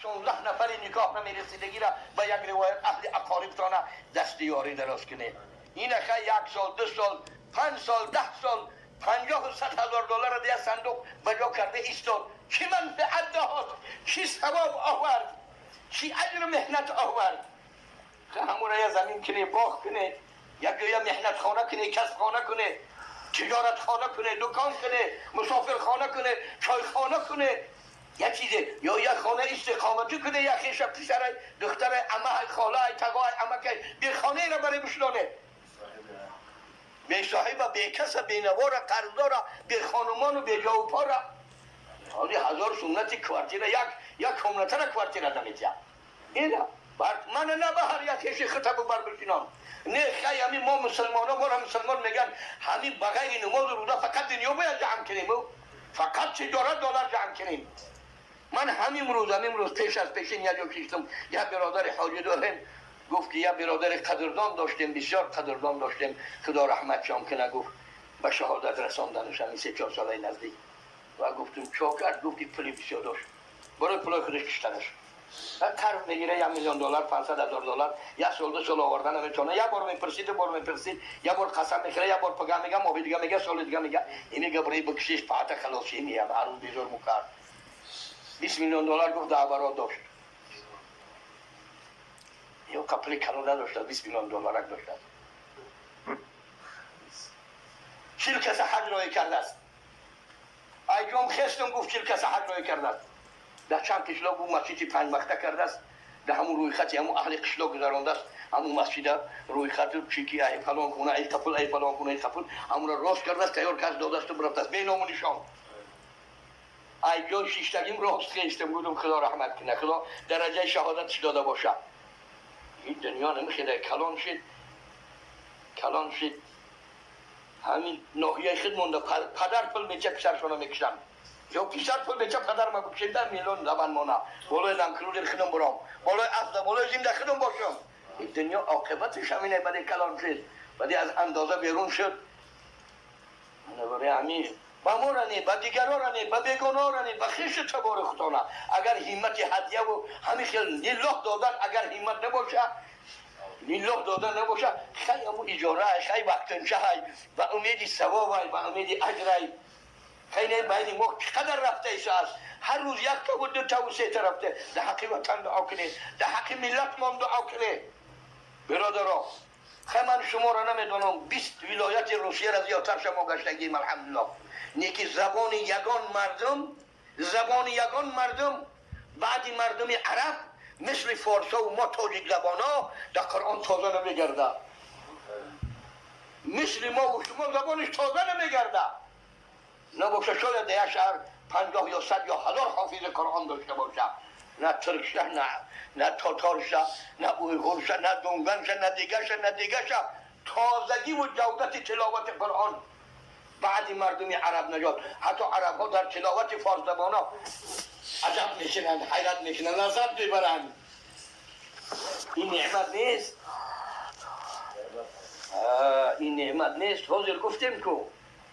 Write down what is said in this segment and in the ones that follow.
16 нафари никоҳ намерасидагира ба як ривоят аҳли ақорибтона дасти ёрӣ дароз кунед. Ин аха як сол, 2 сол, 5 сол, 10 сол, 50 у 100 ҳазор доллара дия сандуқ ба ҷо карда истод. Чӣ манфиат дод, чӣ савоб овард, чӣ аҷру меҳнат овард? Ҳамура я замин кунед, боғ кунед, як ҷоя меҳнатхона кунед, касбхона кунед, тиҷоратхона кунед, дукон кунед, мусофирхона кунед, чойхона кунед, як чизе ё як хона истиқоматӣ кунед, як хеша, писарай, духтарай, амаҳай, холаай, тагоай, амакай бехонаеро барои бишнонед, бесоҳиба, бекаса, бенавора, қарздора, бехонумону беҷовупора. Ҳоли 1000 суннати квартира, як як комнатара квартира наметиҳад. Ина мана на ба ҳар як хеши хита бубар бишинон. Не, хай, ҳами мо мусулмоно, моро мусулмон меган, ҳами ба ғайри намозу рӯза фақат дунё бояд ҷамъ кунем, фақат тиҷорат, доллар ҷамъ кунем. Ман ҳамин рӯз пеш аз пешин як ҷо киштам, як бародари ҳоҷӣ дорем, гуфт ки як бародари қадрдон доштем, бисёр қадрдон доштем, худо раҳматшон кунад, гуфт, ба шаҳодат расонданаш ҳамин 3-4 солаи наздик. Ва гуфтум, чо кард? Гуфт ки пули бисёр дошт, барои пулои худаш киштанаш қарз мегира, 1 миллион доллар, 500 ҳазор доллар, як сол, 2 сол оварда наметавона. Як бор мепурсид, ду бор мепурсид, як бор қасам мехӯра, як бор пага мега, моҳи дига мега, соли дига мега. Ин мега, барои бикушиш паата халосӣ меям, ҳар рӯз безор мукард. 20 миллион доллар, гуфт, даъваро дошт. Ё қапли калон надошта, 20 миллион долларак доштааст. 40 каса ҳаҷ роҳӣ кардааст. Айҷом хестум, гуфт, 40 каса ҳаҷ роҳӣ кардааст. Дар чанд қишлоқ гуфт, масҷиди панҷвақта кардааст, дар ҳамун рӯйхати ҳамун аҳли қишлоқ гузарондааст, ҳамун масҷида рӯйхату чи ки ай фалон хона, ай қапул, ай фалон хона, ай қапул, ҳамуна рост кардааст, тайёр кас додасту бирафтааст беному нишон. Ай ҷой шиштагим рост хестам, гуфтам, худо раҳмат кунад, худо дараҷаи шаҳодатш дода бошад. Ин дунё намехеле. Калон шид, калон шид, ҳамин ноҳияи худ монда, падар пул меча, писаршона мекушанд, ё писар пул меча, падар ма бикушед, миллион лабан мона, болои ланкрузер худам буром, болои асда, болои зинда худам бошам. Ин дунё оқибатиш ҳамине. Баъде калон шид, баъде аз андоза берун шуд. Барои ҳамин ба мора не, ба дигарора не, ба бегонора не, ба хешу табори худона агар ҳиммати ҳадьяву ҳамин хел лиллоҳ додан агар ҳиммат набоша, лиллоҳ додан набоша, хай, ҳаму иҷораай, хай, вақтинчаҳай, ба умеди савобай, ба умеди аҷрай. Хай, не, байни мо чӣ қадар рафта истааст? Ҳар рӯз як таву, ду таву, се та рафта. Дар ҳаққи ватан дуо кунед, дар ҳаққи миллатмон дуо кунед, бародаро. Хай, ман шуморо намедонам, 20 вилояти Русияро зиёдтар шумо гаштагим, алҳамдулиллоҳ. Неки забони ягон мардум, забони ягон мардум баъди мардуми араб мисли форсову мо тоҷик забонҳо дар Қуръон тоза намегардад. Мисли мо шумо забониш тоза намегардад. Набоша, шояд дар як шаҳр 50 ё 100 ё 1000 ҳофизи Қуръон дошта бошад. На туркша, на тоторша, на уйғурша, на дунганша, на дигаша, на дигаша тозагиву ҷавдати тиловати Қуръон баъди мардуми араб наҷот. Ҳатто арабҳо дар тиловати форсзабонҳо аҷаб мешинанд, ҳайрат мекунанд, лаззат мебаранд. Ин неъмат нест, ин неъмат нест. Ҳозир гуфтем ку,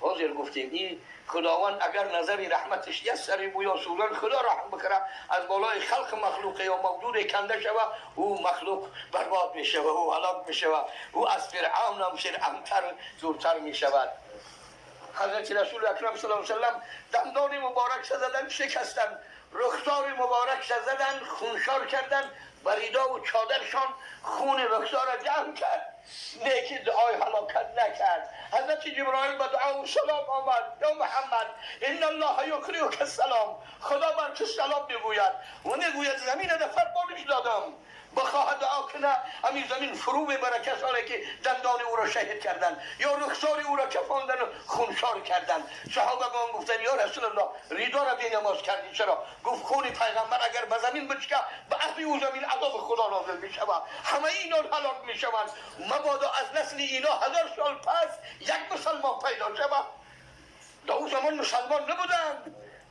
ҳозир гуфтем, ин худованд агар назари раҳматиш як сари бӯё сӯзан, худо раҳм бикара, аз болои халқи махлуқе ё мавҷуде канда шава, ӯ махлуқ барбод мешава, ӯ ҳалок мешава, ӯ аз Фиръавнам фиръавнтар, зуртар мешавад. Ҳазрати Расули Акрам саллаллоҳу алайҳи васаллам дандони муборакша задан, шикастанд, рухсори муборакша задан, хуншор карданд, ба ридову чодаршон хуни рухсора ҷамъ кард, неки дуои ҳалокат накард. Ҳазрати Ҷиброил ба дуову салом омад: «Ё Муҳаммад, инна Аллоҳа юқриука салом», худо бар ту салом мегӯяд ва мегӯяд, замина да фармониш додам, бихоҳад дуо куна, ҳамин замин фурӯ мебара касоне ки дандони ӯро шаҳид карданд ё рухсори ӯро кафондану хуншор карданд. Саҳобагон гуфтанд: «Ё Расулаллоҳ, ридоро бенамоз кардӣ чаро?» Гуфт: «Хуни пайғамбар агар ба замин бичка, ба аҳли ӯ замин азоби худо нозил мешавад, ҳамаи ино ҳалок мешаванд. Мабодо аз насли ино 1000 сол пас як мусалмон пайдо шавад». Дар ӯ замон мусалмон набуданд,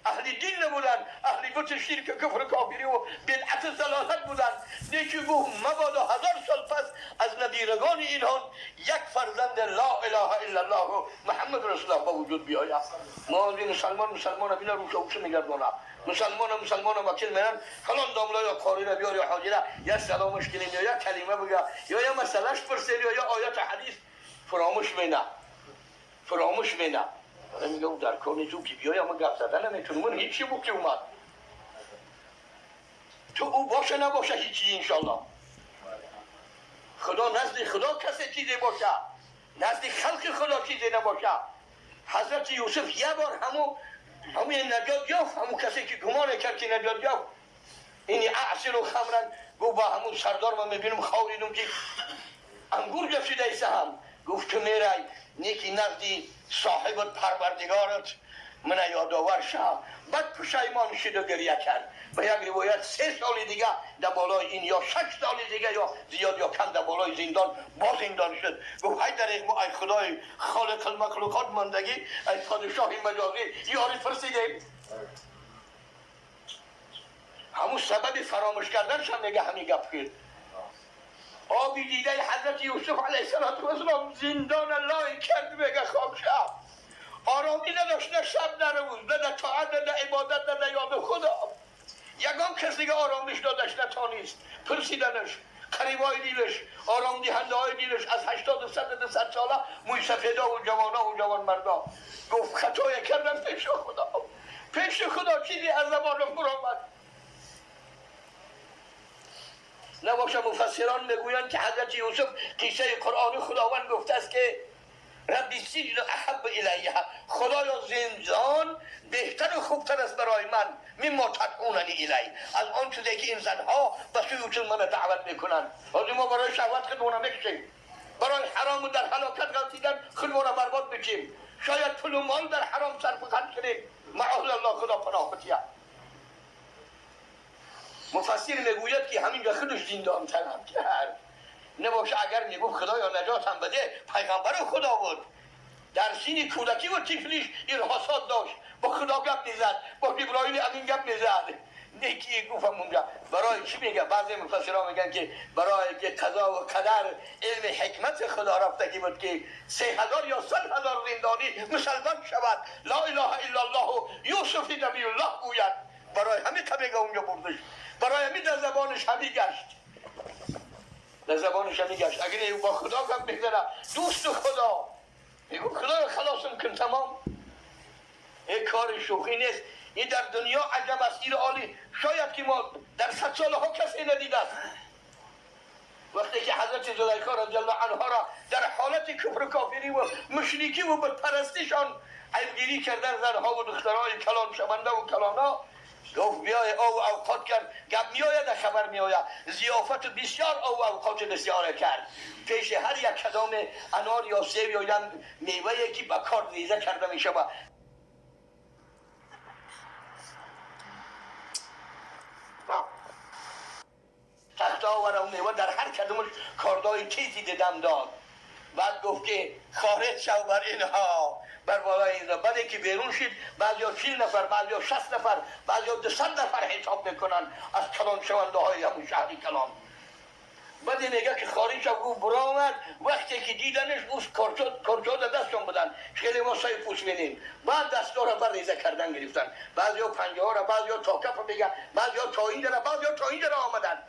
аҳли дин набуданд, аҳли бути, ширк, куфр, кофирӣ ва бидъат, залолат буданд. Неки гуфт, мабодо 1000 сол пас аз набиёни نبیرگان اینها یک فرزند لا اله الا الله و محمد رسول الله با وجود بیاید. ما از مسلمان مسلمان بینا روش اوش میگردانه، مسلمان مسلمان وکیل میرن فلان داملا یا قاری را بیار یا حاجی را یا سلامش کنیم یا یک کلمه بگه یا یا مسئلهش پرسید یا یا آیت حدیث فراموش مینا، فراموش مینا. میگه او در کار نیست، او که بیای اما گپ زدن نمیتونم. اون هیچی بود که اومد تو او باشه نباشه هیچی، انشالله خدا نزد خدا کسی چیزی باشه، نزد خلق خدا چیزی نباشه. حضرت یوسف یه بار همو همین نجات یافت، همون کسی که گمان کرد که نجات یافت، اینی اعصر و خمرن گفت با همون سردار من میبینم خواب که انگور جفشیده ایسه هم گفت تو میرای نیکی نزدی صاحب پروردگارت من یادآور شم. بعد پشیمان شد و گریه کرد. به یک روایت 3 سال دیگه در بالای این یا 6 سال دیگه یا زیاد یا کم در بالای زندان با زندان شد. گفت های در ما ای خدای خالق المخلوقات ماندگی، ای پادشاه مجازی، یاری پرسیدیم. همون سبب فراموش کردنش هم میگه همین گپ کرد. آبی دیده حضرت یوسف علیه السلام زندان لای کرد. میگه خواب شب آرامی نداشت، نه شب نه روز، نه در طاعت، نه در عبادت، نه در یاد خدا. یگان کس دیگه آرامش دادش نتانیست. پرسیدنش قریبای دیلش، آرام دهنده های دیلش از 80 و 100 100 ساله، موی سفیدا و جوانا و جوان مردا، گفت خطای کردم پیش خدا، پیش خدا چیزی از زبانم برآمد. نباشه مفسران میگویند که حضرت یوسف قصه قرآن خداوند گفته است که رب السجن احب الی، خدایا زندان بهتر و خوبتر است برای من، مما تدعوننی الیه، از آن چیزی که این زنها به سوی من دعوت میکنند. از ما برای شهوت خودمون میکشیم، برای حرام و در هلاکت غلطیدن خودمون را برباد میکشیم، شاید پول و مال در حرام صرف خرج کنیم. معاذ الله، خدا پناه بتیه. مفسر میگوید که همینجا خودش زندان طلب کرد. نباشه اگر میگفت خدایا نجاتم بده، پیغمبر خدا بود، در سین کودکی و طفلیش ارهاصات داشت، با خدا گپ میزد، با جبرائیل امین گپ میزد. نیکی گفتم اونجا برای چی میگه؟ بعضی مفسران میگن که برای که قضا و قدر علم حکمت خدا رفتگی بود که 3000 یا 100,000 زندانی مسلمان شود، لا اله الا الله و یوسف نبی الله گوید. برای همین طبقه اونجا بردش، برای همین در زبانش همی گشت، در زبانش همی گشت. اگر با خدا گپ میزنه، دوست خدا، میگو خدا خلاصم کن، تمام. این کار شوخی نیست. این در دنیا عجب است. این عالی شاید که ما در 100 سال ها کسی ندیده است. وقتی که حضرت زلیخا رضی الله عنها را در حالت کفر و کافری و مشرکی و بتپرستیشان عیبگیری کردن زنها و دخترهای کلان شونده و کلانا، گفت بیای او اوقات کرد. گپ میآید، خبر میآید. ضیافت بسیار او اوقات بسیار کرد. پیش هر یک کدام انار یا سیب یا میوه که با کار ریزه کرده می شود تخت آور و میوه در هر کدومش کاردای تیزی ددم داد. بعد گفت که خارج شو بر اینها، بر بالای اینها. بعد که بیرون شد، بعضی ها 40 نفر، بعضی ها 60 نفر، بعضی ها 200 نفر حساب میکنن از کلان شونده های همون شهری کلان. بعد میگه که خارج شو. گفت برآمد. وقتی که دیدنش اوز کارچا دستشون بودن، خیلی ما سای پوش بینیم. بعد دستا را بر ریزه کردن گرفتن. بعضی ها پنجه ها را، بعضی ها تا کف میگه، بعضی ها تا اینجا را، بعضی ها تا اینجا را آمدن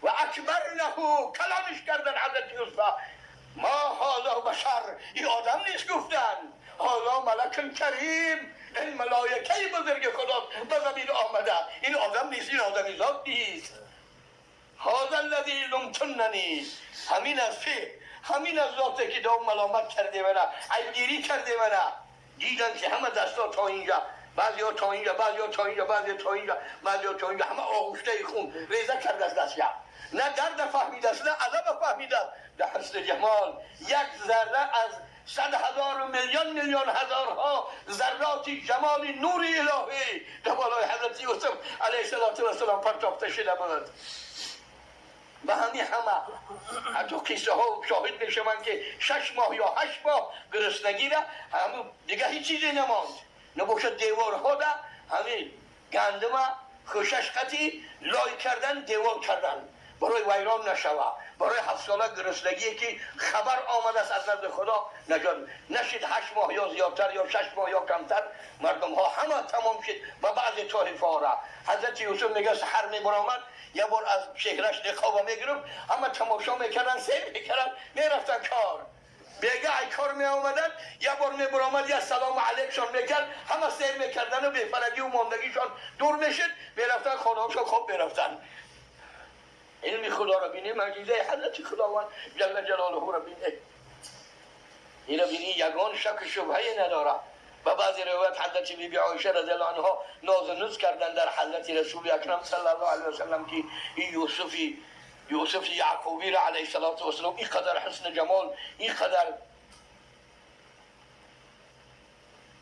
و اکبرنه، کلانش کردن حضرت یوسف. ما هذا بشر، این آدم نیست. گفتن هذا ملک کریم، این ملائکه بزرگ خدا به زمین آمده، این آدم نیست، این آدمی ذات نیست. هذا الذی لمتننی، همین از فه، همین از ذاته که دام ملامت کرده منه، عیبگیری کرده منه. دیدن که همه دستا تا اینجا، بعضی ها تا اینجا، بعضی ها تا اینجا، بعضی تا اینجا، بعضی ها تا اینجا، همه آغشته خون، ریزه کرده از دست. نه درد فهمیده است، نه عذاب فهمیده است. در حسن جمال یک ذره از 100,000 و میلیون میلیون هزارها ذرات جمال نور الهی در بالای حضرت یوسف علیه السلام پرتافته شده بود. به همین همه حتی قصه ها شاهد میشوند که 6 ماه یا 8 ماه گرسنگی را همون دیگه هیچ چیزی نماند. نباشد دیوارها ده همین گندم خوشش قطی لای کردن، دیوار کردن. Барои вайрон нашава, барои 7 сола гуруснагие, ки хабар омадааст аз назди Худо, наҷот нашид. 8 моҳ ё зиёдтар, ё 6 моҳ ё камтар, мардумҳо ҳама тамом шид. Ба баъзе тоифаҳора ҳазрати Юсуф мега, саҳар мебаромад, як бор аз чеҳраш ниқоба мегирифт, ҳама тамошо мекарданд, сер мекарданд, мерафтанд кор. Бега ай кор меомаданд, як бор мебаромад, я салому алейкшон мекард, ҳама сер мекардану бефарагию мондагишон дур мешид, мерафтанд хонаҳошон, хоб мерафтанд. Илми Худоро бинӣ, муъҷизаи ҳазрати Худованд ҷалла ҷалолуҳуро бинӣ, ина бинӣ, ягон шаку шубҳае надорад. Ба баъзе ривоят, ҳазрати биби Оиша разиаллоҳу анҳо нозу нуз кардан дар ҳазрати Расули Акрам саллаллоҳу алайҳи васаллам, ки ин Юсуфи Яъқубиро алайҳи салоту вассалом ин қадар ҳусну ҷамол, ин қадар.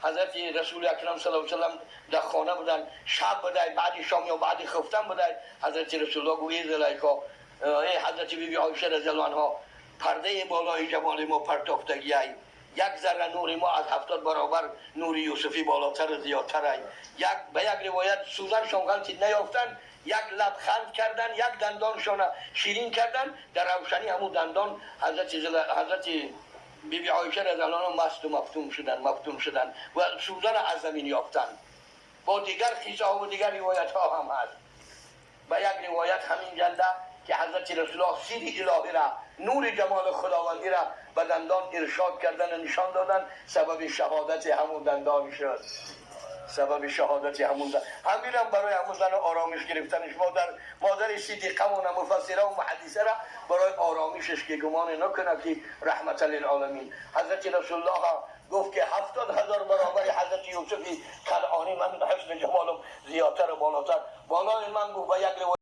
Ҳазрати Расули Акрам саллаллоҳу алайҳи васаллам дар хона буданд, шаб будай, баъди шом ё баъди хуфтан будай. Ҳазрати Расулуллоҳ гуфт: «Эй Зулайхо, эй ҳазрати биби Оиша разиаллоҳу анҳо, пардаи болои ҷамоли мо партофтагиай, як зарра нури мо аз 70 баробар нури Юсуфӣ болотару зиёдтарай». Як ба як ривоят, сӯзаншон ғалтид, наёфтанд, як лабханд кардан, як дандоншона ширин кардан, дар равшанӣ ҳамун дандон ҳазрати биби Оиша разиаллоҳу анҳо масту мафтун шуданд ва сӯзана аз замин ёфтанд. Бо дигар қиссаҳо дигар ривоятҳо ҳам ҳаст. Ба як ривоят, ҳамин ҷанда ки ҳазрати Расулуллоҳ сири илоҳира, нури ҷамоли худовандира ба дандон иршод кардану нишон додан, сабаби шаҳодати ҳамун дандон шуд. Сабаби шаҳодати ҳамун ҳаминам барои ҳамун зану оромиш гирифтаниш, модар, модари сидиқамона, муфассира ва муҳаддисара, барои оромишаш, ки гумоне накунад, ки раҳмата лилоламин ҳазрати Расулуллоҳ гуфт, ки 70,000 баробари ҳазрати Юсуфи Канъонӣ ман ҳусни ҷамолам зиёдтару болотар болои ман, гуфт ба як ривоят.